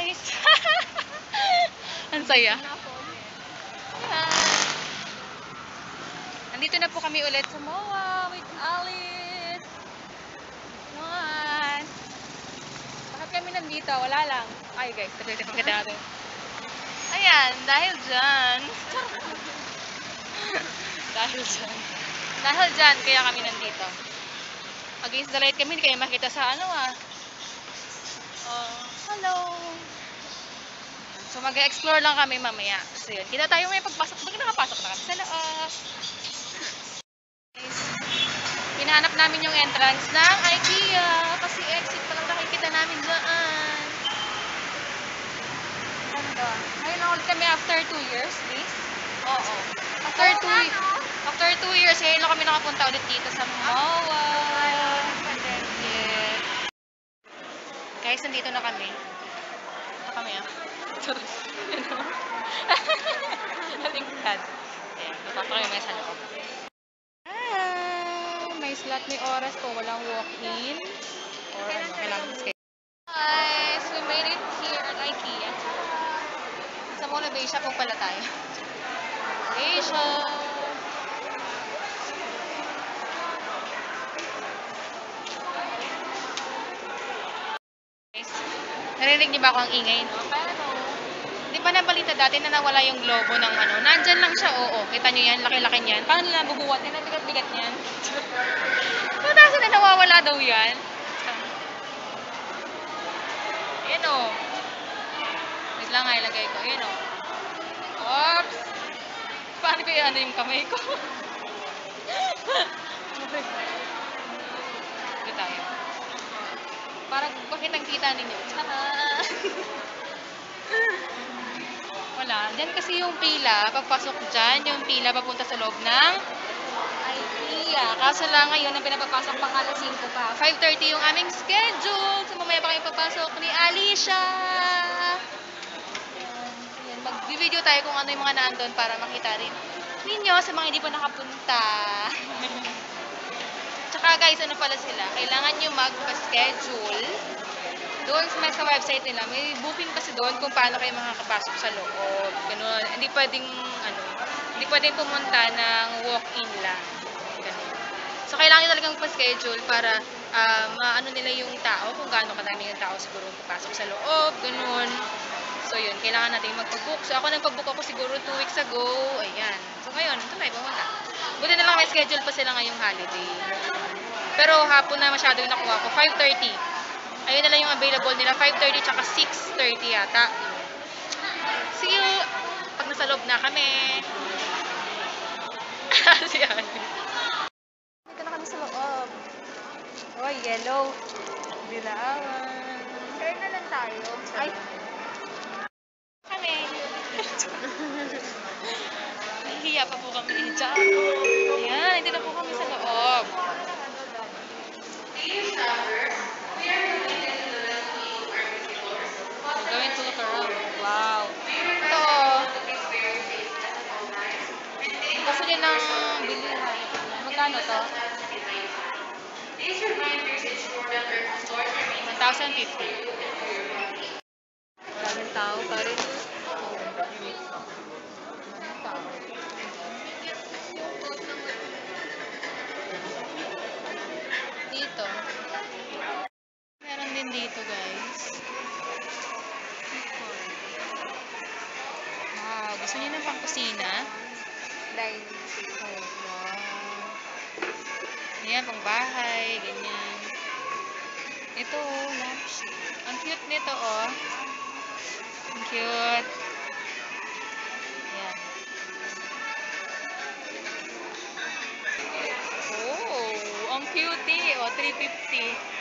guys. Ang saya. Ayan. Nandito na po kami ulit sa MOA with Alice. Ayan. Bakit kami nandito? Wala lang. Ay guys, tapos kita natin. Ayan, dahil dyan. Dahil dyan, kaya kami nandito. Against the light kami, hindi kayo makita sa ano hello. So mag-explore lang kami mamaya. So yun, kita tayo may pagpasok. Nakapasok na kami sa loob. Hinahanap namin yung entrance ng IKEA. Kasi exit pa lang nakikita namin dyan. Ano ba? Ngayon na ulit kami after 2 years, please. Oo. After 2 years, ngayon lang kami nakapunta ulit dito sa MOA. Yeah. Guys, nandito na kami. Ito kami Sorry. Naligtad. Ayan, papasok kami may sa loob. May slot, may oras po. Walang walk-in. Or ano, kailangan schedule. Guys, we made it here at IKEA. Sa Mall of Asia po pala tayo. Asia. Guys, narinig niyo ba ako ang ingay, no? Paano? Di ba nabalita dati na nawala yung logo ng ano? Nandyan lang siya, oo. Kita nyo yan, laki-laki niyan. Paano nila bubuhat? Yan, bigat-bigat niyan. Mataas na nawawala daw yan. Ayan o. Wait lang nga, ilagay ko. Ayan o. Oops! Paano ko yung yung kamay ko? Ito tayo. Parang pakitang-kita ninyo. Tsaka! Wala. Diyan kasi yung pila, pagpasok dyan, yung pila papunta sa loob ng IKEA. Kaso lang ngayon, ang pinapapasok pang alas 5 pa. 5:30 yung aming schedule. So, mamaya pa kayo papasok ni Alicia. Ayan, mag-video tayo kung ano yung mga naandun para makita rin ninyo sa mga hindi pa nakapunta. Tsaka guys, ano pala sila? Kailangan nyo magpa-schedule doon sa website nila. May booking kasi doon kung paano kayo makakapasok sa loob. Ganun. Hindi pwedeng pumunta ng walk-in lang. Ganun. So, kailangan nyo talagang pa-schedule para maano nila yung tao, kung gaano kadami yung tao siguro papasok sa loob. Ganun. So, yun. Kailangan natin magpa-book. So, ako nagpa-book ako siguro 2 weeks ago. Ayan. So, ngayon, ito na, pumunta. Buti na lang may schedule pa sila ngayong holiday. Pero hapon na masyado yung nakuha ko. 5:30. Ayun na lang yung available nila. 5:30 tsaka 6:30 yata. See you pag nasa loob na kami. Si Ani. Dito na kami sa loob. Oh, yellow. Bilaawan. Kaya na lang tayo. Ay. Kami. Nahihiya pa po kami dyan. Ayan, dito na po kami sa loob. Going to look around. Wow. Ito. Gusto niya ng bilihan. Magkano to? 1,050. Daming tao pa rin. Dito. Meron din dito, guys. Wow, gusto niyo ng pang-kusina? Dining. Oh, wow. Ayan, pang-bahay, ganyan. Ito, lampshade. Ang cute nito, oh. Ang cute. Ayan. Oh, ang cutie. Oh, 350.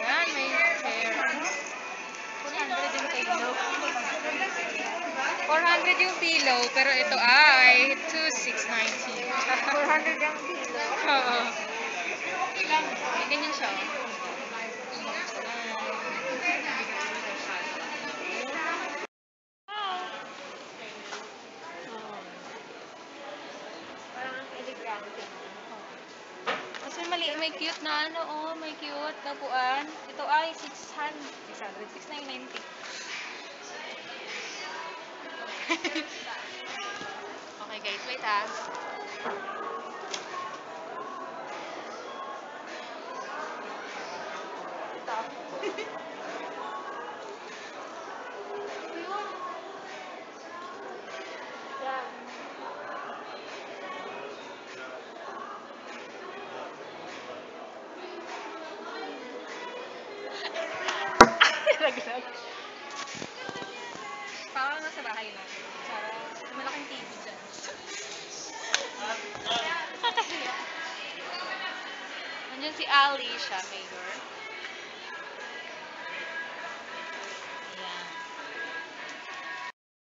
Ayan, may chair. 400 yung pillow. 400 yung pillow, pero ito ay 2,690. 400 yung kilo. Oo. May ganyan siya. Parang ang elegante. Kasi may cute na ano, oh, may cute na upuan. Ito ay 690. Okay guys, wait ha. Laglag. Parang nasa bahay na. Sarap. Malaking TV dyan. Kakahiya. Nandiyan si Alicia Mayor.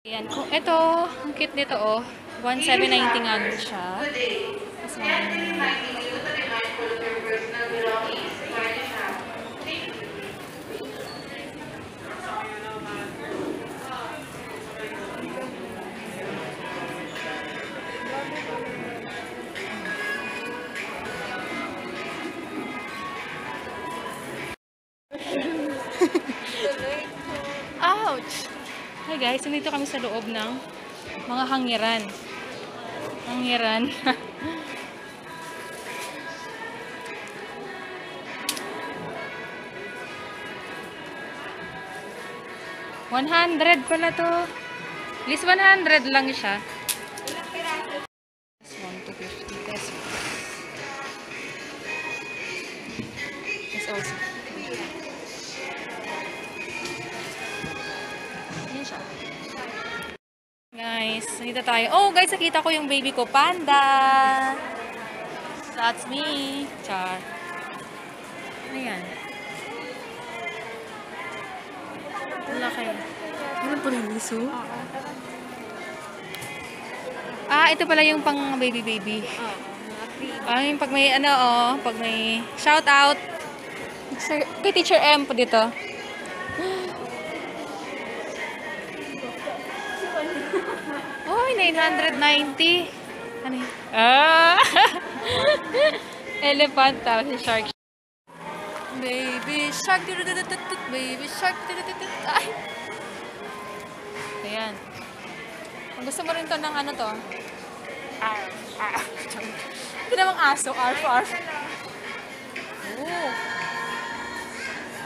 Ayan. Kung ito, ang cute nito oh. 1,790 nga nun siya. Mas ouch! Hi guys, nandito kami sa loob ng mga hangiran. Hangiran. $100 pala to. At least 100 lang siya. This one to 50 pesos. This also. Yan siya. Guys, nandito tayo. Oh, guys, nakita ko yung baby ko, Panda. That's me. Char. Ayan. Wala kayo. Ano po rin liso? Ah, ito pala yung pang baby. Ah, yung pag may ano, oh, pag may shout out. Kay Teacher M po dito. Oy, 990. Ano yun? Ah! Elephant tapos shark. Baby shark. Baby shark. Ay. Ayan. Kung gusto mo rin to ng ano to? Ito namang aso. Arf, arf. Oh.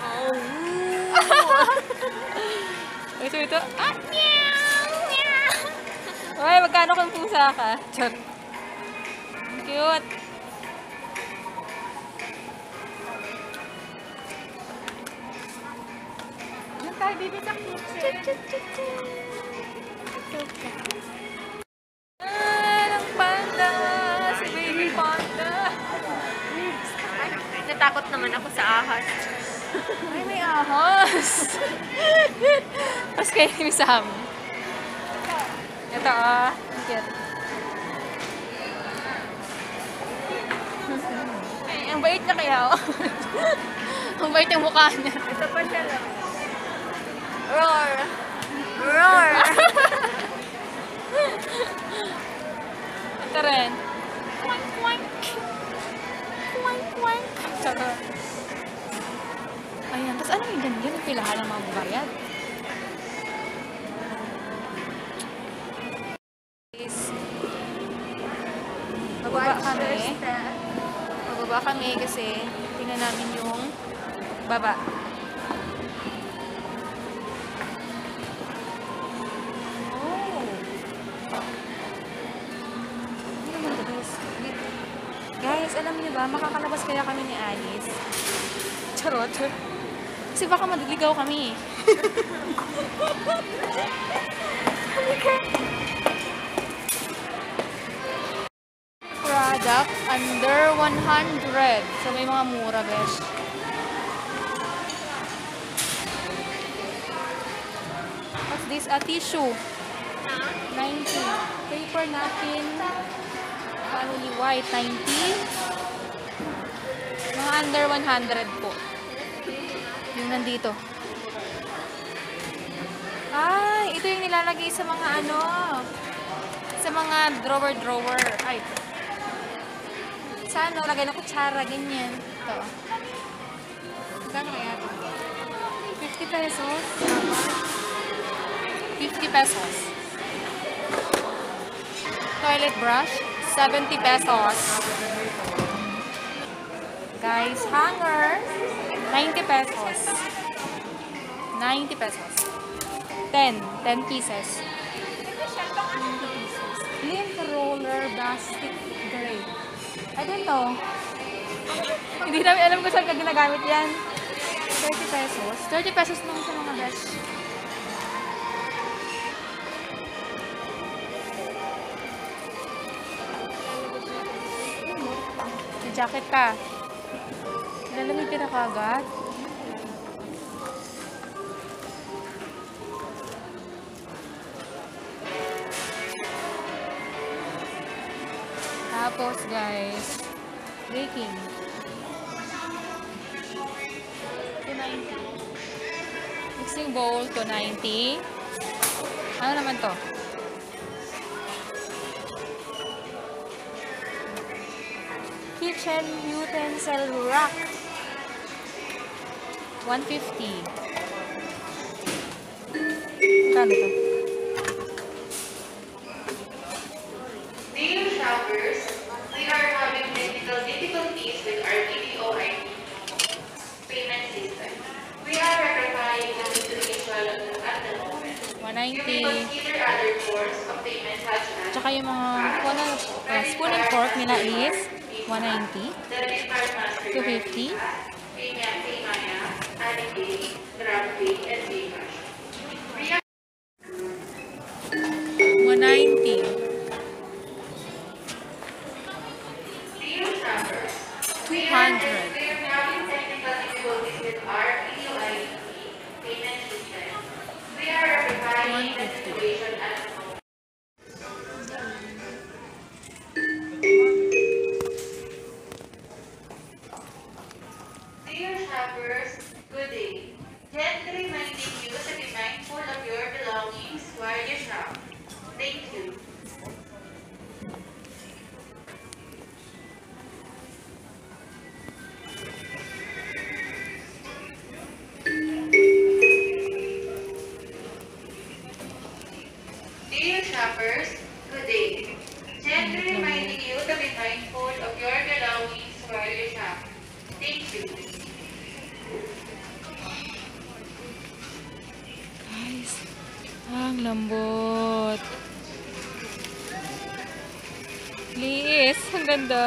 Oh. Ito. Ah, meow, meow. Uy, magkano kung pusa ka? Chot. Cute. Ano tayo dito sa kitchen? Ang panda! Si baby panda! Natakot naman ako sa ahas. Ay, may ahas! Tapos kayo ni Sam. Ito ah. Ang cute. Ay, ang bait niya kaya oh. Ang bait yung mukha niya. Ito pa siya lang. Roar! Roar! Ito rin. Quank, quank. Quank, quank. Charot. Ayan. Tapos ano yung ganyan? Yung pilahan ng mga bayad. Bababa kami. Bababa kami kasi tingnan namin yung baba. Guys, alam niyo ba, makakalabas kaya kami ni Alice? Charot. Kasi baka madiligaw kami. Product under 100. So may mga mura, besh. What's this? A tissue. 90. Paper napkin. Family white, 90. Mga under 100 po. Yung nandito. Ay, ito yung nilalagay sa mga ano, sa mga drawer. Ay. sa ano, lagay ng kutsara, ganyan. Ito. Magkano kaya ito? 50 pesos. 50 pesos. Toilet brush, 70 pesos. Guys, hanger, 90 pesos. 90 pesos. 10 pieces. 90 pieces. Lint roller basket gray. Ano to? Hindi namin alam kung saan ka ginagamit yan. 30 pesos. 30 pesos lang sa mga besh. May jacket ka. Lalamig ka na kagad. Tapos guys, baking. 290. Mixing bowl, 290. Ano naman to? Kitchen utensil rack. 150. Magkano to? Dear shoppers, we are having technical difficulties with our BDOID payment system. We are rectifying the situation at the moment. You may 190. consider other forms of payment such as Tsaka yung mga spoon and fork nila is 190. debit card, Mastercard, 250. Paymaya, Alipay, GrabPay, and Gcash. We are 190. dear shoppers, we 200. are having technical difficulties with our BDOID payment system. We are rectifying the 150. situation at the moment. Dear shoppers, good day. Gently reminding you to be mindful of your belongings while you shop. Thank you. Dear shoppers, good day. Gently reminding you to be mindful of your belongings while you shop. Thank you. Guys, ang lambot. Liis, ang ganda.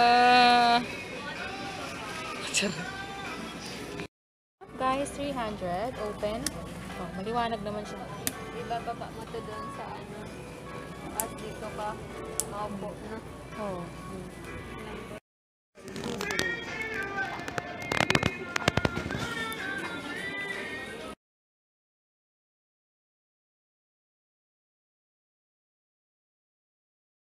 Guys, 300, open. Oh, maliwanag naman siya. Ibababa mo to doon sa ano. At dito ka. Makapo na. Oh.